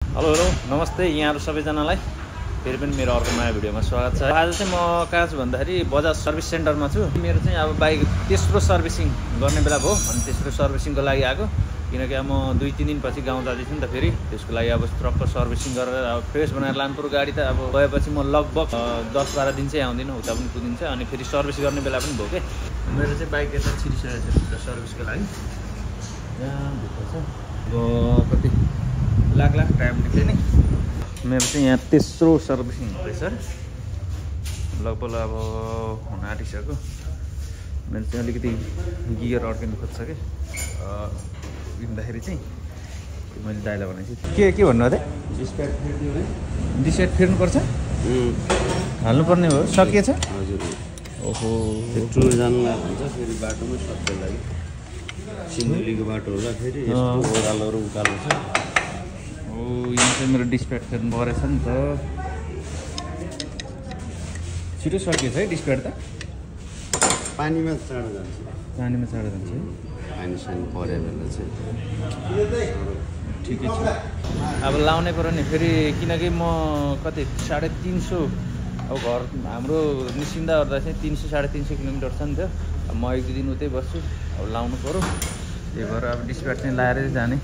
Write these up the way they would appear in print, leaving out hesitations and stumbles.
Hello नमस्ते यहाँहरु सबैजनालाई फेरि पनि मेरो अर्को नयाँ भिडियोमा स्वागत छ। आज चाहिँ म कहाँ छु भन्दाखेरि बजाज सर्भिस सेन्टरमा छु। मेरो चाहिँ अब बाइक तेस्रो सर्भिसिङ गर्ने बेला भयो अनि तेस्रो सर्भिसिङको लागि आएको, किनकि अब म 2-3 दिन पछि गाउँ जाँदैछु नि त। फेरि त्यसको लागि अब ट्रक्क सर्भिसिङ गरेर अब फ्रेस बनाएर लानुपर्यो गाडी त। अब गएपछि म लगभग 10-12 दिन चाहिँ आउँदिनँ, उता पनि पुगिन्छ अनि फेरि सर्भिस गर्ने बेला पनि भयो के। मेरो चाहिँ बाइक यता छिरिसकेको छ सर्भिसको लागि। यहाँ भित्र छ अब कति लाख टाइम निक्ले नै। मेरो चाहिँ यहाँ तेस्रो सर्भिसिङ हुँदैछ, लगभग अब हुन आँटिसक्यो। मेरो चाहिँ अलिकति गियर अड्किनु खोज्छ कि हिँड्दाखेरि चाहिँ मैले दाइलाई भनेको थिएँ के भन्नु अरे डिस्प्याट फेर्नुपर्छ हाल्नुपर्ने हो। सकिएछ? हजुर। ओहो टुर जानुलाई भन्छ, फेरि बाटोमै सक्छ लागि सिन्धुलीको बाटो होला, फेरि ओह्रालोहरू उकालो छ। यहाँ चाहिँ मेरो डिस्प्याट फेर्नु परेछ नि त। छिटो सकिएछ है डिस्प्याट त? पानीमा चाँडो जान्छ, पानीमा चाँडो जान्छ है। पानी सानी परे बेला चाहिँ ठिकै छ। अब लाउनै पऱ्यो नि फेरि, किनकि म कति 350 अब घर हाम्रो निस्किँदा ओर्दा चाहिँ 300-350 किलोमिटर छ नि त। अब म 1-2 दिन उतै बस्छु, अब लाउनु पऱ्यो। त्यही भएर अब डिस्प्याट चाहिँ लाएरै जाने।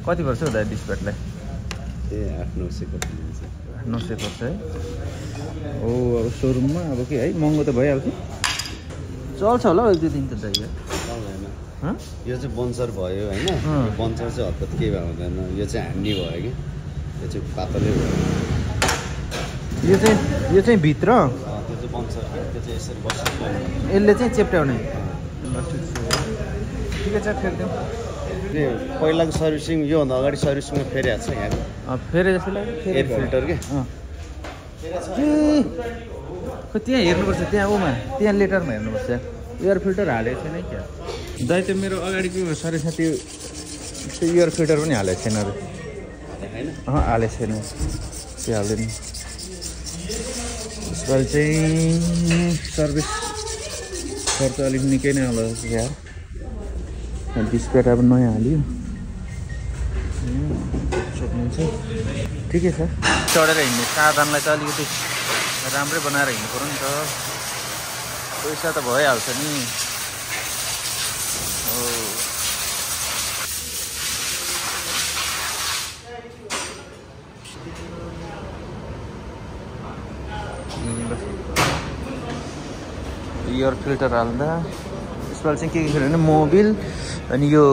कति पर्छ हो दाइ डिस्प्याटलाई? 800-900 कति लिन्छ? 900 पर्छ है। ओ अब सोरुममा अब के है, महँगो त भइहाल्छ। चल्छ होला 1-2 दिन त दाइ? चल्दैन, यो चाहिँ बन्सर भयो होइन। बन्सर चाहिँ हतपत केही भयो हुँदैन, यो चाहिँ ह्यान्डी भयो कि, यो चाहिँ पातलै भयो। यो चाहिँ भित्र त्यो चाहिँ बन्सर, त्यो चाहिँ यसरी बस्छ, यसले चाहिँ चेप्ट्याउने। ठिकै छ फेरिदिउँ। पहिलाको सर्भिसिङ योभन्दा अगाडि सर्भिसिङमा फेरिएको छ यहाँको फेरि जस्तो लाग्यो एयर फिल्टर के। खै त्यहाँ हेर्नुपर्छ, त्यहाँ उमा त्यहाँ लेटरमा हेर्नुपर्छ। एयर फिल्टर हालेको छैन क्या दाइ? त्यो मेरो अगाडिको सर्भिसमा त्यो एयर फिल्टर पनि हालेको छैन अरे। हालेको छैन, त्यो हाल्दैन। यसपालि चाहिँ सर्भिस खर्च अलिक निकै नै होला यार। डिस्प्याट अब नयाँ हाल्यो, सक्नुहुन्छ। ठिकै छ, चढेर हिँड्ने साधनलाई चाहिँ अलिकति राम्रै बनाएर हिँड्नु पऱ्यो नि त। पैसा त भइहाल्छ नि। एयर फिल्टर हाल्दा यसपालि चाहिँ के खेल्यो भने मोबिल अनि यो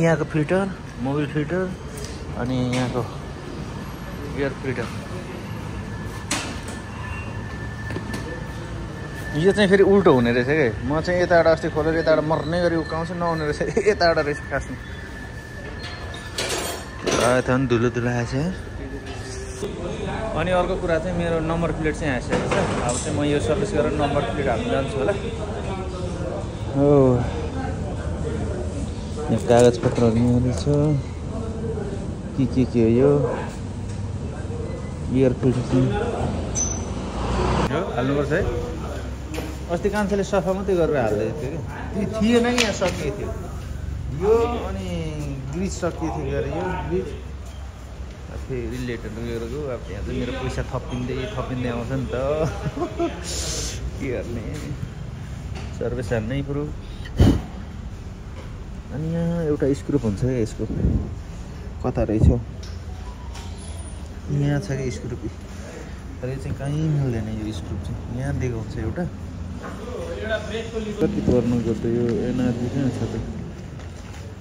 यहाँको फिल्टर, मोबिल फिल्टर अनि यहाँको एयर फिल्टर। यो चाहिँ फेरि उल्टो हुने रहेछ क्या। म चाहिँ यताबाट अस्ति खोलेर यताबाट मर्ने गरी उकाउँछु, नहुने रहेछ यताबाट रहेछ खासमा। त धुलो आएछ। अनि अर्को कुरा चाहिँ मेरो नम्बर प्लेट चाहिँ आइसकेको छ। अब चाहिँ म यो सर्भिस गरेर नम्बर प्लेट हाल्नु जान्छु होला। हो यहाँ कागजपत्रहरू यहाँ छ के हो यो एयर फिल्टर चाहिँ यो हाल्नुपर्छ है। अस्ति कान्छेले सफा मात्रै गरेर हाल्दै थियो कि थिएन कि यहाँ सकिएको थियो यो, अनि ग्रिज सकिएको थियो अरे यो ग्रिज। फेरि लेटर गरेको अब त्यहाँ चाहिँ मेरो पैसा थपिँदै आउँछ नि त। के गर्ने, सर्भिस हाल्नै पऱ्यो। अनि यहाँ एउटा स्क्रु हुन्छ क्या यसको, कता रहेछ यहाँ छ कि स्क्रु, तर यो चाहिँ कहीँ मिल्दैन यो स्क्रु चाहिँ। यहाँ दिएको हुन्छ एउटा कति पर्नुको त यो एनआरजी कहाँ छ त?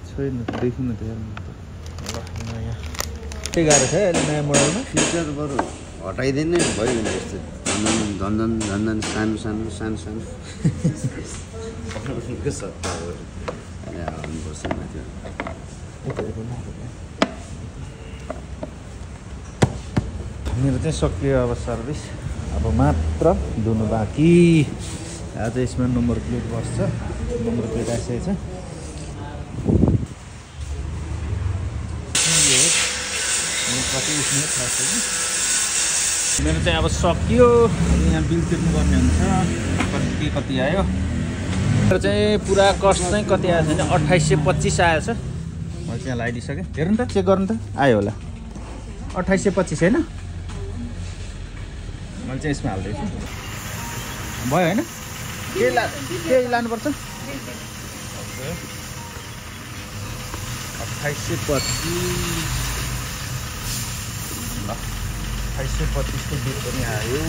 छैन देखिन त यहाँ। त्यही गाह्रो छ अहिले नयाँ मोडलमा। फिल्टर बरु हटाइदिने भयो भने जस्तो झन्झन सानो मेरो चाहिँ सकियो अब सर्भिस। अब मात्र धुनु बाँकी। आज यसमा नम्बर प्लेट बस्छ, नम्बर प्लेट आइसकेको छ। कति उठ्ने थाहा छैन। मेरो चाहिँ अब सकियो। यहाँ बिल तिर्नुपर्ने हुन्छ, कति आयो। मेरो चाहिँ पुरा कस्ट चाहिँ कति आएछ भने 2825 आएछ। मैले चाहिँ लगाइदिइसकेँ। हेर्नु त, चेक गर्नु त, आयो होला 2825 होइन? मैले चाहिँ यसमा हाल्दैछु। भयो होइन? केही लानुपर्छ? 2825 ल 2825 को बिल पनि आयो।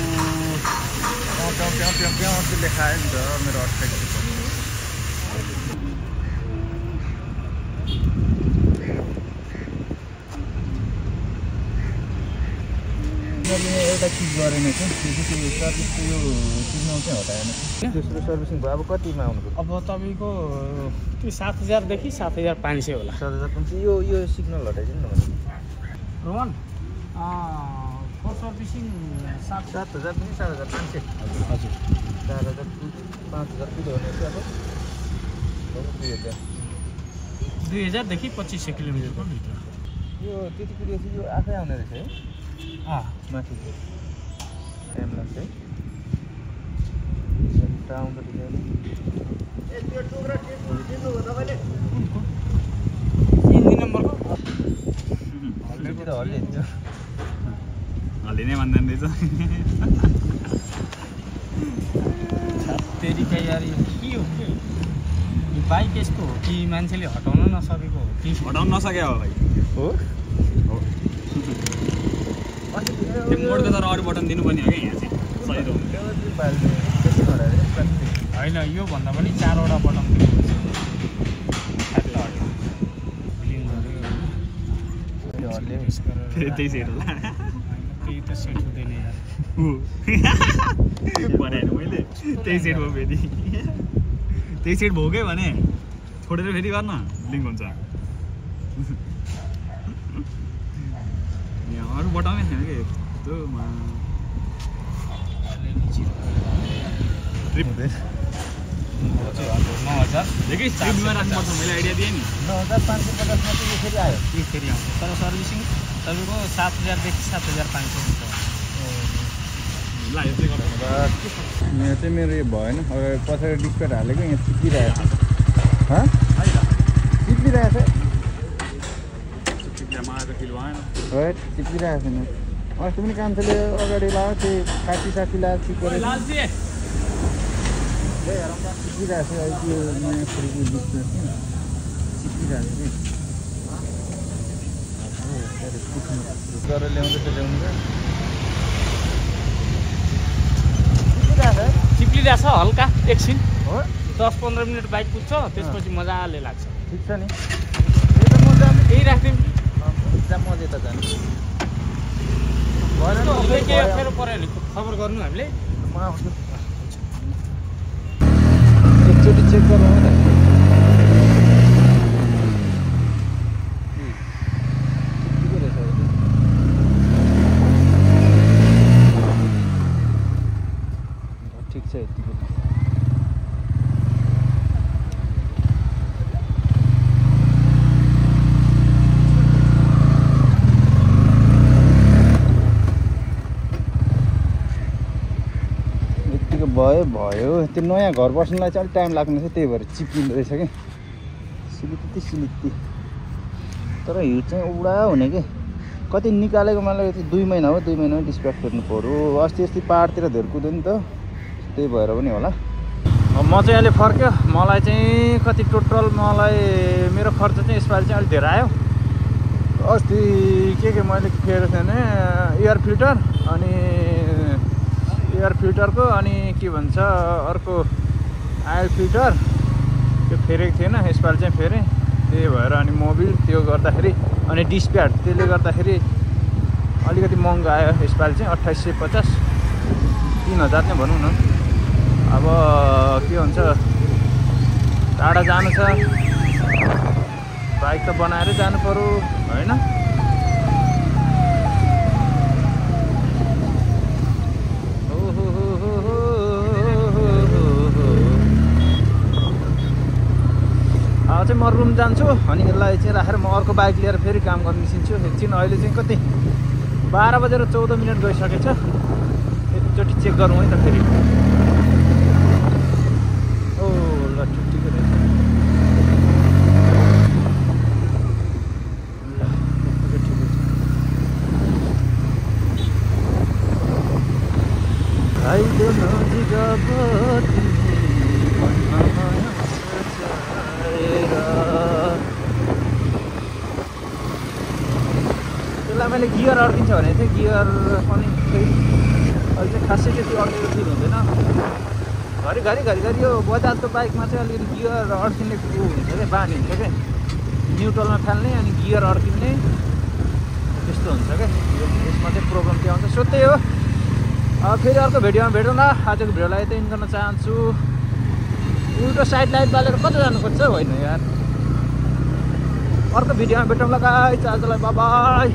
त्यो लेखायो नि त मेरो 2825। एउटा चिज गरेन चाहिँ त्यो सर्भिसको यो सिग्नल चाहिँ हटाएन। दोस्रो सर्भिसिङ भयो। अब कतिमा आउनु? अब तपाईँको त्यो 7000 देखि 7500 होला। 7000 यो सिग्नल हटाइदिनु न भने। रोमन फर सर्भिसिङ 7000 पनि 7500। हजुर 4000 5000 किलो हुने चाहिँ अब 2000 देखि 2500 किलोमिटरको भित्र। यो त्यति किलो चाहिँ यो आफै आउने रहेछ है? माथि टाइम लाग्छ है। आउँदो डिजाइन त्यो टुक्रा दिनु हो तपाईले 3 नम्बरको हल्ले त हल्ले हुन्छ। हल्ले नै भन्दैन रहेछ। तेरिका यार यो के हो के? यो बाइक यस्तो हो कि मान्छेले हटाउन नसकेको हो कि हटाउन नसक्यो हो भाइ? हो त्यो मोडको तर अरू बटन दिनुपर्ने हो क्या यहाँ चाहिँ सही हो होइन। यो भन्दा पनि 4वटा बटन फेरि त्यही सेट होला। त्यही त सेट हुँदैन यार भनेर मैले त्यही सेट भयो फेरि त्यही सेट भयो क्या भने छोडेर फेरि गर्न लिङ्क हुन्छ। यहाँ अरू बटनै छैन कि यस्तोमा ट्रिप 9000 देखि ट्रिपमा राख्नुपर्छ। मैले आइडिया दिएँ नि 9550 मा चाहिँ यो फेरि आयो। यो फेरि आउँछ तर सर्भिसिङ तपाईँको 7000 देखि 7500 हुन्छ। ल यो चाहिँ गर्नु यहाँ चाहिँ मेरो यो भएन। अब पछाडि डिस्प्ले हालेको यहाँ चिप्लिरहेको छ। चिप्लिरहेको छ चिप्लिरहेको छैन। अस्ति पनि कान्छेले अगाडि लगायो त्यो साथी लगाएको चिप गरेर चिप्लिरहेको छ। अहिले त्यो नयाँ फ्रिजको डिस्प्ले चिप्लिरहेको छ गरेर ल्याउँदैछ चिप्लिरहेको छ हल्का एकछिन हो। 10-15 मिनट बाइक कुद्छ त्यसपछि मजाले लाग्छ। ठिक छ नि। यही राख्दिउँ मजा त जानु केही अप्ठ्यारो पऱ्यो भने खबर गर्नु हामीले। म आउँछु एकचोटि चेक गरौँ न। ठिक छ यतिको। भयो त्यो नयाँ घर बस्नुलाई चाहिँ अलिक टाइम लाग्ने छ त्यही भएर चिप्लिँदो रहेछ कि सिलित्ती। तर हिट चाहिँ उडा हुने कि कति निकालेको मलाई 2 महिना हो। 2 महिनामै डिस्प्याच गर्नु पऱ्यो। अस्ति पाहाडतिर धेर कुद्यो नि त त्यही भएर पनि होला। अब म चाहिँ अहिले फर्क्यो। मलाई चाहिँ कति टोटल मलाई मेरो खर्च चाहिँ यसपालि चाहिँ अलिक धेरै आयो। अस्ति के मैले फेरेको थिएँ भने एयर फिल्टर अनि एयर फिल्टरको अनि के भन्छ अर्को आयल फिल्टर त्यो फेरेको थिएन। यसपालि चाहिँ फेरेँ त्यही भएर। अनि मोबिल त्यो गर्दाखेरि अनि डिस्प्याड त्यसले गर्दाखेरि अलिकति महँगो आयो यसपालि चाहिँ 2850 3000 नै भनौँ न। अब के हुन्छ टाढा जानु छ बाइक त बनाएरै जानु पर्यो होइन। चाहिँ म रुम जान्छु अनि यसलाई चाहिँ राखेर म अर्को बाइक लिएर फेरि काम गर्न निस्किन्छु एकछिन। अहिले चाहिँ कति 12:14 गइसकेछ। एकचोटि चेक गरौँ है त फेरि। ओ ल ठिकै रहेछ। त्यसलाई मैले गियर अड्किन्छ भनेको थिएँ, गियर पनि खै अहिले चाहिँ खासै त्यति अड्केको फिल हुँदैन। घरिघरि यो बजाजको बाइकमा चाहिँ अलिकति गियर अड्किने हुन्छ क्या, बानी हुन्छ क्या, न्युट्रलमा फाल्ने अनि गियर अड्किने त्यस्तो हुन्छ क्या। यसमा चाहिँ प्रब्लम के आउँछ। सो त्यही हो। फेरि अर्को भिडियोमा भेटौँला। आजको भिडियोलाई यतै इन्ड गर्न चाहन्छु। उल्टो साइड लाइट बालेर कता जानु खोज्छ होइन यार। अर्को भिडियोमा भेटौँला गाइस। आजलाई बाई बाई।